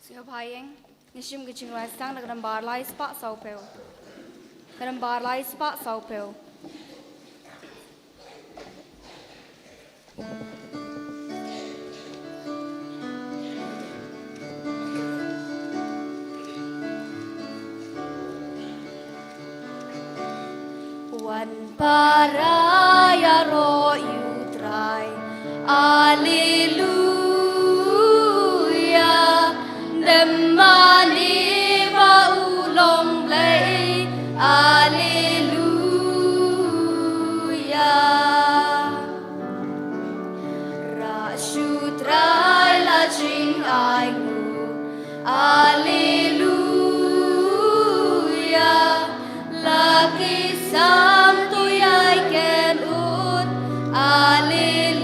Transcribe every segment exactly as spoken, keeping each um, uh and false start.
Sngewbha ïeng, ngin shim ka jingrai sdang na ka nambar lai spah sawphew. Ka nambar lai spah sawphew. Wan para ïaroh ïa u Trai. Alleluia. Dem mane ba u long Blei. Alleluia. Rah sha u Trai la jingainguh. Alleluia. La ki sam to ïai ken ut. Alleluia.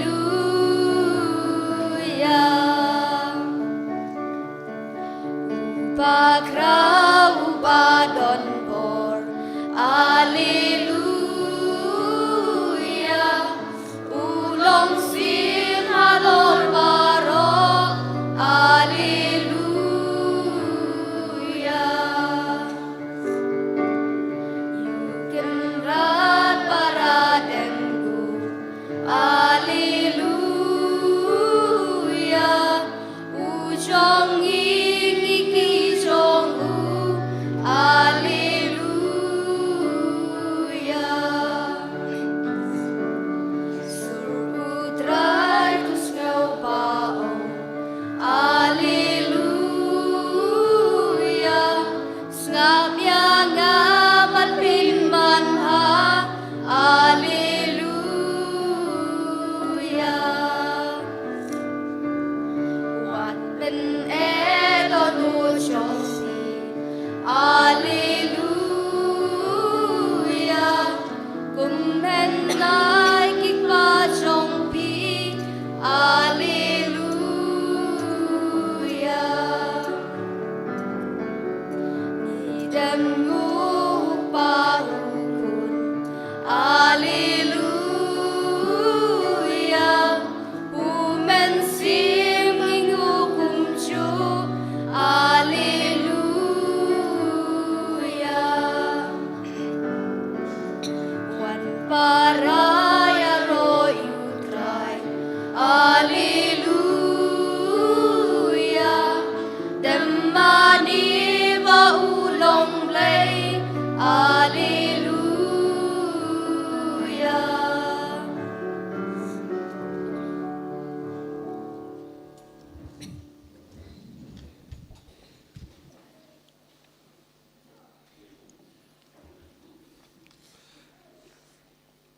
Uba khraw, uba don bor. Alleluia. U long sien halor baroh. Alleluia. U Kynrad Barademguh. Alleluia. U jong ngi, ngi ki jong u. Alleluia. Sur u Trai, to sngewbha ong. Alleluia. Sngap ïa nga ban pynman ha. Alleluia. Wat pyneh don u jong phi. Alleluia. Kum hynrei ki kpa jong phi. Alleluia. Ngi dem nguh u Kpa u Khun. Alleluia. U Mynsiem ngi nguh kumjuh. Alleluia. Wan para ïaroh ïa u Trai. Alleluia. Dem mane ba u long Blei. Alleluia.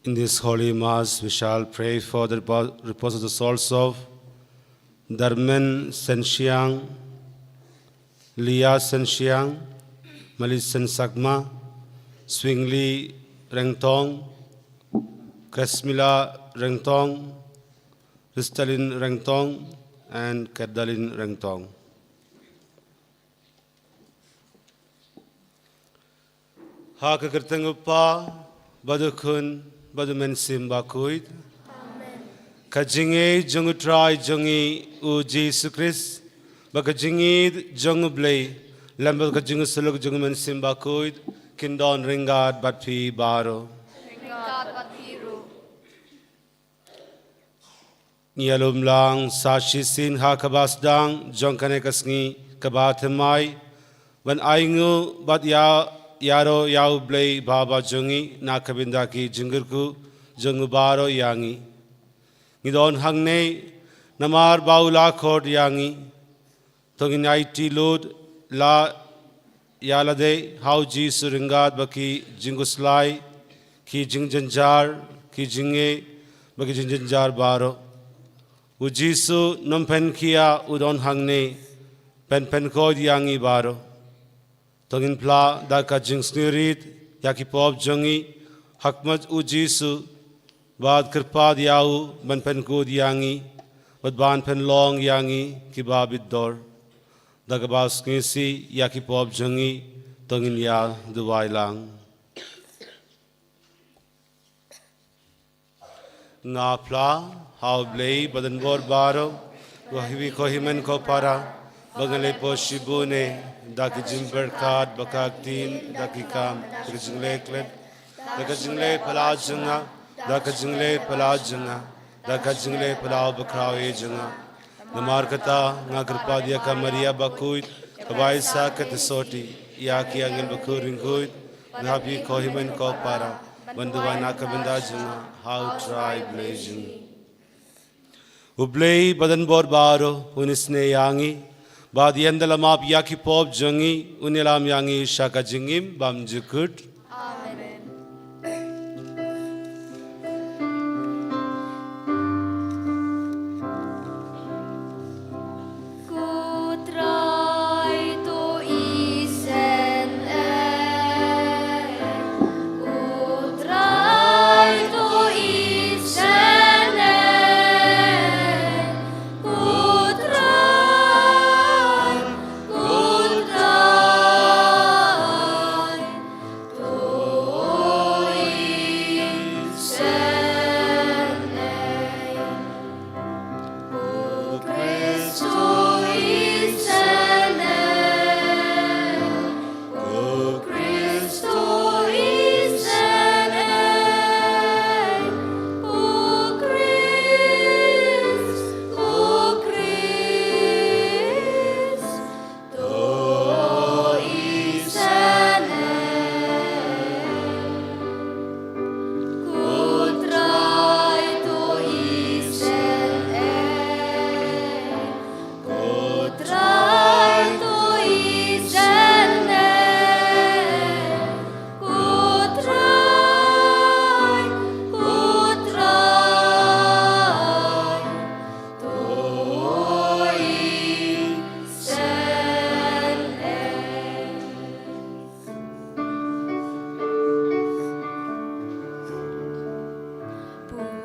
In this holy mass, we shall pray for the repo-, repose of the souls of Darmen Senshiang, Leah Senshiang, Mali Sensakma, Swingli Rengtong, Kesmila Rengtong, Kristalin Rengtong, and Kedalin Rengtong. Ha ka kyrteng u Kpa, bad u Khun, bad u Mynsiem Bakhuid. Amen. Ka jingïeit jong u Trai jong ngi u Jisu Khrist, bad ka jingïeit jong u Blei, lem bad ka jingïasyllok jong u Mynsiem Bakhuid, kin don ryngkat bad phi baroh. Ryngkat bad phi ruh. Ngi ïalum lang sa shisien ha kaba sdang jong kane ka sngi kaba thymmai, ban ainguh bad ïa, ïaroh ïa U Blei Baba jong ngi na ka bynta ki jingkyrkhu jong u baroh ïa ngi. Ngi don hangne namar ba u la khot ïa ngi. To ngin aiti lut la ïa lade ha U Jisu ryngkat bad ki jingkhuslai, ki jingjynjar, ki jingeh bad ki jingjynjar baroh. U Jisu nongpynkhiah u don hangne, pynpynkhuid ïa ngi baroh. To ngin phla da ka jingsngewrit ïa ki pop jong ngi ha khmat U Jisu, bad kyrpad ïa u ban pynkhuid ïa ngi bad ban pynlong ïa ngi kiba bit dor. Da kaba sngewsih ïa ki pop jong ngi, to ngin ïa duwai lang. Nga phla ha U Blei badonbor baroh, ha kiwei ki hynmen ki para ba nga la poi shibun, da ki jingpyrkhat bad ka ktien, da ki kam, da ki jingleh klet, da ka jingleh phylla jong nga, da ka jingleh phylla jong nga, da ka jingleh phylla bakhraw jong nga. Namar kata nga kyrpad ïa ka Maria bakhuid, kaba ai sa ka theisotti ïa ki angel bakhuid ryngkhuid, bad ha kiwei ki hynmen ki para, ban duwai na ka bynta jong nga ha U Trai Blei jong ngi. U Blei badonbor baroh un isynei ïa ngi, bad un ïalap ïa ki pop jong ngi, un ïalam ïa ngi sha ka jingim bymjukut. Amen. Ko Trai, to isynei. Ko Trai, to isynei. Ko Trai, ko Trai, to isynei. Ko Khrist, to isynei. Ko Khrist, to isynei. Ko Khrist, ko Khrist, to isynei. Ko Trai, to isynei. Ko Trai, to isynei. Ko Trai, ko Trai, to isynei.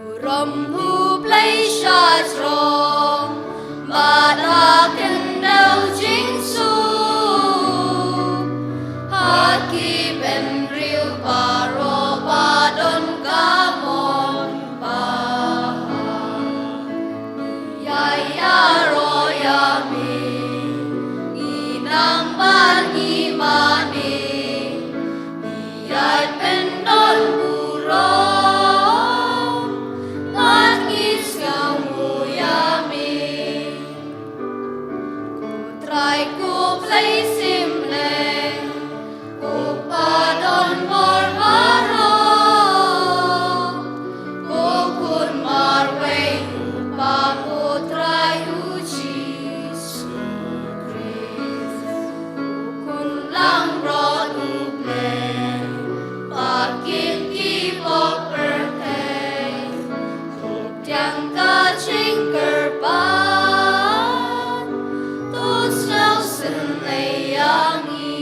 Burom U Blei sha jrong, bad ha khyndew jingsuk. Ha ki bynriew baroh ba don ka mon ba ïa ïaroh ïa me, ngi nang ban ïa mane, ngi ïa pyndonburom, bad ngi sngewnguh ïa me. Ko Trai, ko Blei Synleng, ko Kpa donbor baroh, ko Khun marwei, Kpa, ko Trai U Jisu Khrist, ko Khun langbrot U Blei, ba kit ki pop pyrthei, to pdiang ka jingkyrpad, to sngewsynei ïa ngi.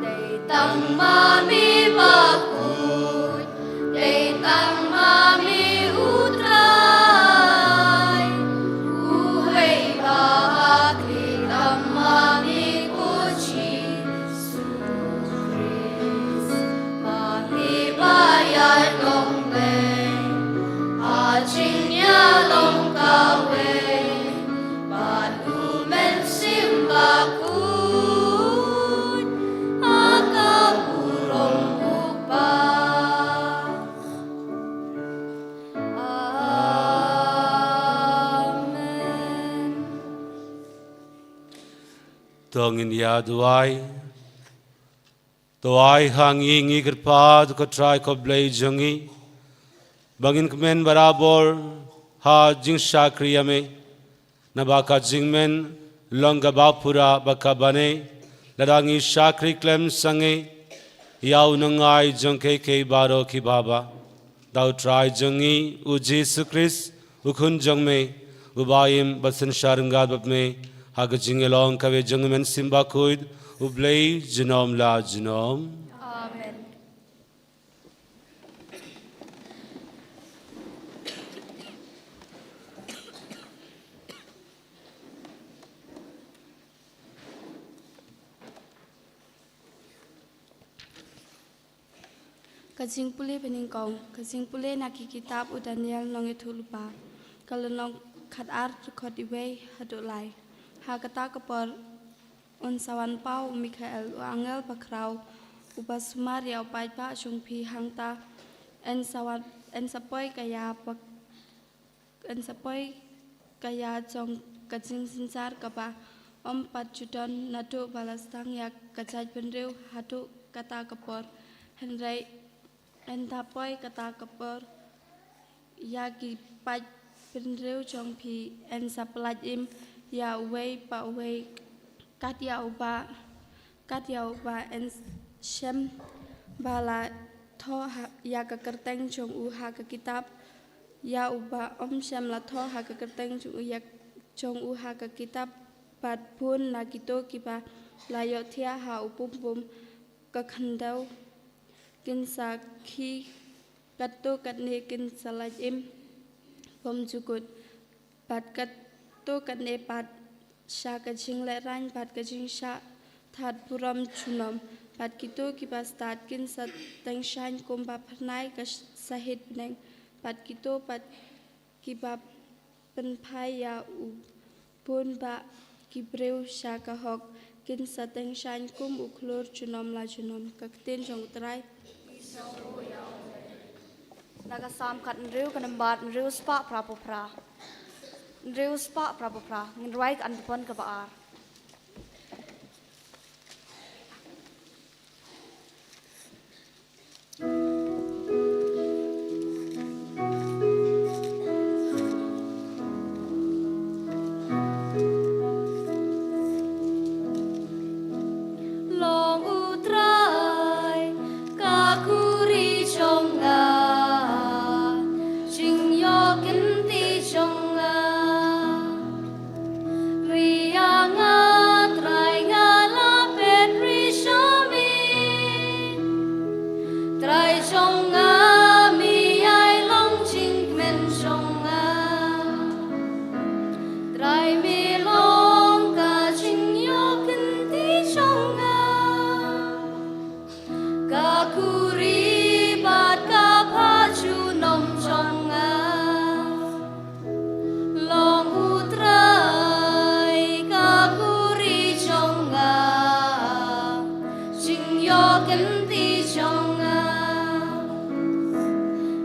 Dei tang ma me bakhuid, dei tang ma me U Trai, uwei ba ha khlieh, tang ma me ko Jisu Khrist, ma me ba ïaid longwei ha jingïalong kawei bad U Mynsiem Bakhuid, ha ka burom To ngin ïa duwai. To ai ha ngi, ngi kyrpad, ko Trai ko Blei jong ngi, ba ngin kmen barabor ha jingshakri ïa me, naba ka jingkmen long kaba pura bad kaba neh, lada ngi shakri khlem sangeh ïa u nongai jong kiei kiei baroh kiba bha. Da u Trai jong ngi u Jisu Khrist, u Khun jong me, uba im bad synshar ryngkat bad me ha ka jingïalong kaba jong u Mynsiem Bakhuid, U Blei junom la junom. Amen. Ka jingpule banyngkong, ka jingpule na ki kitab u Daniel nongïathuhlypa. Ka lynnong khatar, dkhot iwei haduh lai. Ha kata ka por un sa wan paw u Mikhael, u angel bakhraw, uba sumar ïa u paidbah jong phi hangta, yn sa wan, yn sa poi ka ïa ba yn sa poi ka ïa jong ka jingsynshar kaba ym pat ju don naduh ba la sdang ïa ka jaitbynriew haduh kata ka por. Hynrei ynda poi kata ka por, ïa ki paidbynriew jong phi yn sa pyllait im ïa uwei pa uwei, kat ïa uba, kat ïa uba yn shem ba la thoh ha, ïa ka kyrteng jong u ha ka kitab, ïa uba ym shem la thoh ha ka kyrteng jong u ïa, jong u ha ka kitab, bad bun na kito kiba la ïohthiah ha u pumpum ka khyndew kin sa khih, katto katne kin sa lait im bymjukut, bad katto katne pat sha ka jinglehrain bad ka jingshah that burom junom, bad kito kiba stad kin sa tyngshaiñ kumba phyrnai ka sh-, sahit bneng, bad kito pat kiba pynphai ïa u bun ba ki briew sha ka hok kin sa tyngshaiñ kum u khlur junom la junom. Ka ktien jong u Trai. Na ka Salm khathynriew, ka nambar hynriew spah phra phew phra. Hynriew spah phra phew phra. Ngin rwai ka antiphon kaba ar. Long U Trai ka khuri jong nga, jingïoh kynti jong nga. Ri ïa nga Trai, nga la phet ri sha me. Trai jong nga, me ïai long jingkmen jong nga. Trai me long ka jingïoh kynti jong nga. Ka khuri bad ka bha junom jong nga. Long U Trai ka khuri jong nga, jingïoh kynti jong nga.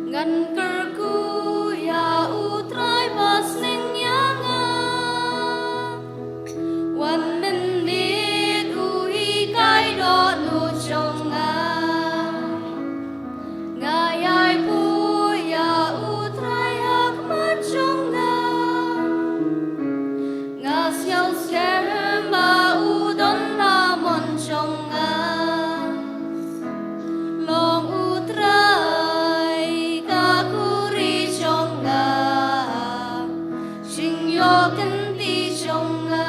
Ngan kyrkhu ïa U Trai ba sneng ïa nga. Wan mynmiet u hikai dohnud jong nga. Nga ïai buh ïa U Trai ha khmat jong nga. Nga sngewskhem ba u don la mon jong nga. Long U Trai ka khuri jong nga, jingïoh kynti jong nga.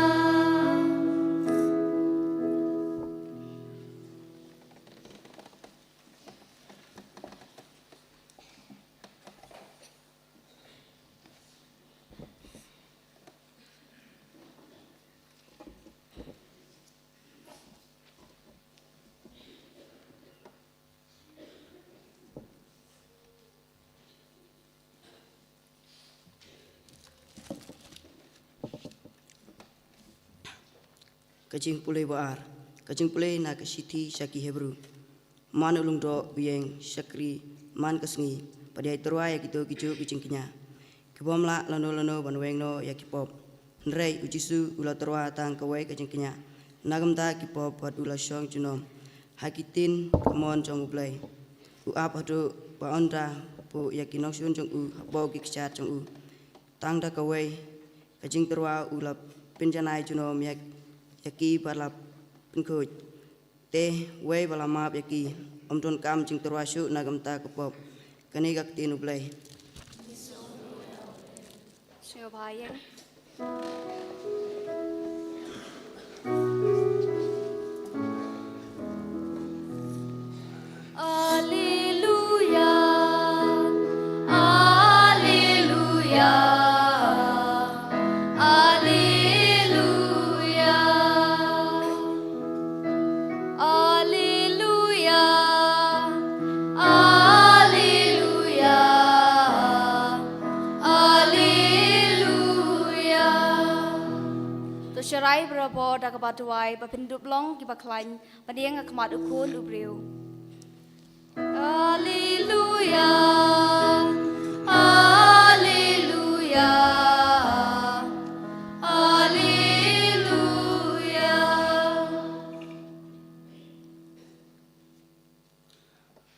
Ka jingpule ba ar. Ka jingpule na ka shithi sha ki Hebru. Man u lyngdoh u ïeng shakri man ka sngi, bad ïai tyrwa ïa kito kijuh ki jingkñia. Ki bym lah lano lano ban weng noh ïa ki pop. Hynrei u Jisu u la tyrwa tang kawei ka jingkñia. na ka bynta ki pop bad u la shong junom ha ki ktien kamon jong U Blei. U ap haduh ba un da buh ïa ki nongshun jong u hapoh ki kjat jong u. Tang da kawei ka jingtyrwa u la pynjanai junom ïa, ïa ki bad la pynkhuid. Te wei ba la map ïa ki, ym donkam jingtyrwa shuh na ka bynta ka pop. Kane ka ktien U Blei. Sngewbha ïeng. Alleluia, alleluia, alleluia. Alleluia, alleluia, alleluia. To sharai barabor da kaba duwai, ba phin dup long kiba khlaiñ ban ïeng ha khmat u Khun u briew. Alleluia, alleluia, alleluia.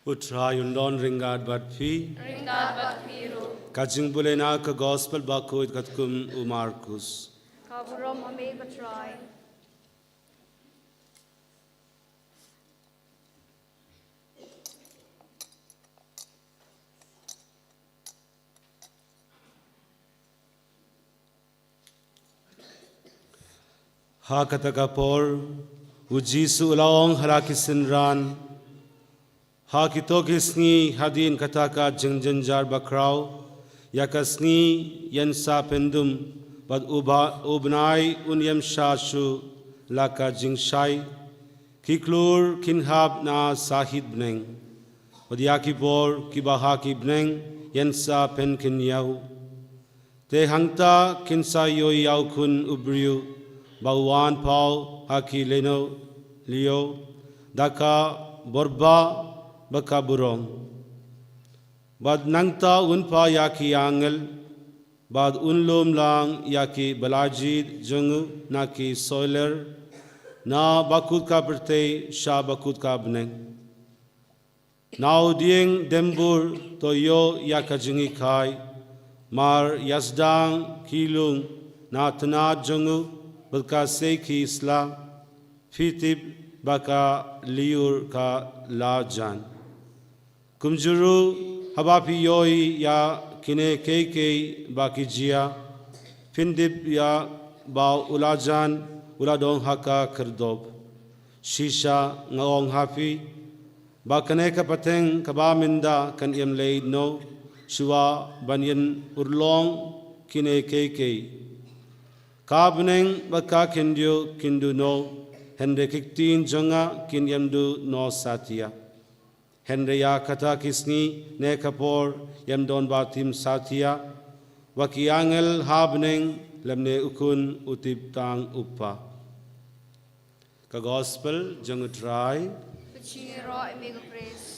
U Trai un don ryngkat bad phi. Ryngkat bad phi ruh. Ka jingpule na ka Gospel bakhuid katkum u Markus. Ka burom ha me ko Trai. Ha kata ka por, u Jisu u la ong ha la ki synran, ha kito ki sngi hadien kata ka jingjynjar bakhraw, ïa ka sngi ïan sa pyndum, bad u ba, u bnai un ïam sha shuh la ka jingshai, ki klur kin hap na sahit bneng, bad ïa ki bor kiba ha ki bneng ïan sa pynkhynñiaw. Te hangta kin sa ïohi ïa u Khun u briew ba wan paw ha ki lehnoh lyiur da ka bor bha bad ka burom. Bad nangta un phah ïa ki angel, bad un lum lang ïa ki ba la jied jong u na ki sohlir, na bakut ka pyrthei sha bakut ka bneng. Na u dieng dembur to ïoh ïa ka jinghikai, mar ïa sdang ki lung na tnat jong u bad ka sei ki sla, phi tip ba ka lyiur ka la jan. Kumjuh ruh haba phi ïohi ïa kine kiei kiei ba ki jia, phin tip ïa ba u la jan u la don ha ka khyrdop. Shisha nga ong ha phi, ba kane ka pateng kaba mynta kan ïam leit noh shuwa ban ïan urlong kine kiei kiei. Ka bneng bad ka khyndiat kin duh noh, hynrei ki ktien jong nga kin ïam duh noh satia. Hynrei ïa kata ki sngi ne ka por ïam don ba tim satia, wat ki angel ha bneng lymne u Khun u tip tang u Kpa. Ka Gospel jong u Trai. Ka jingïaroh ïa me ko Khrist.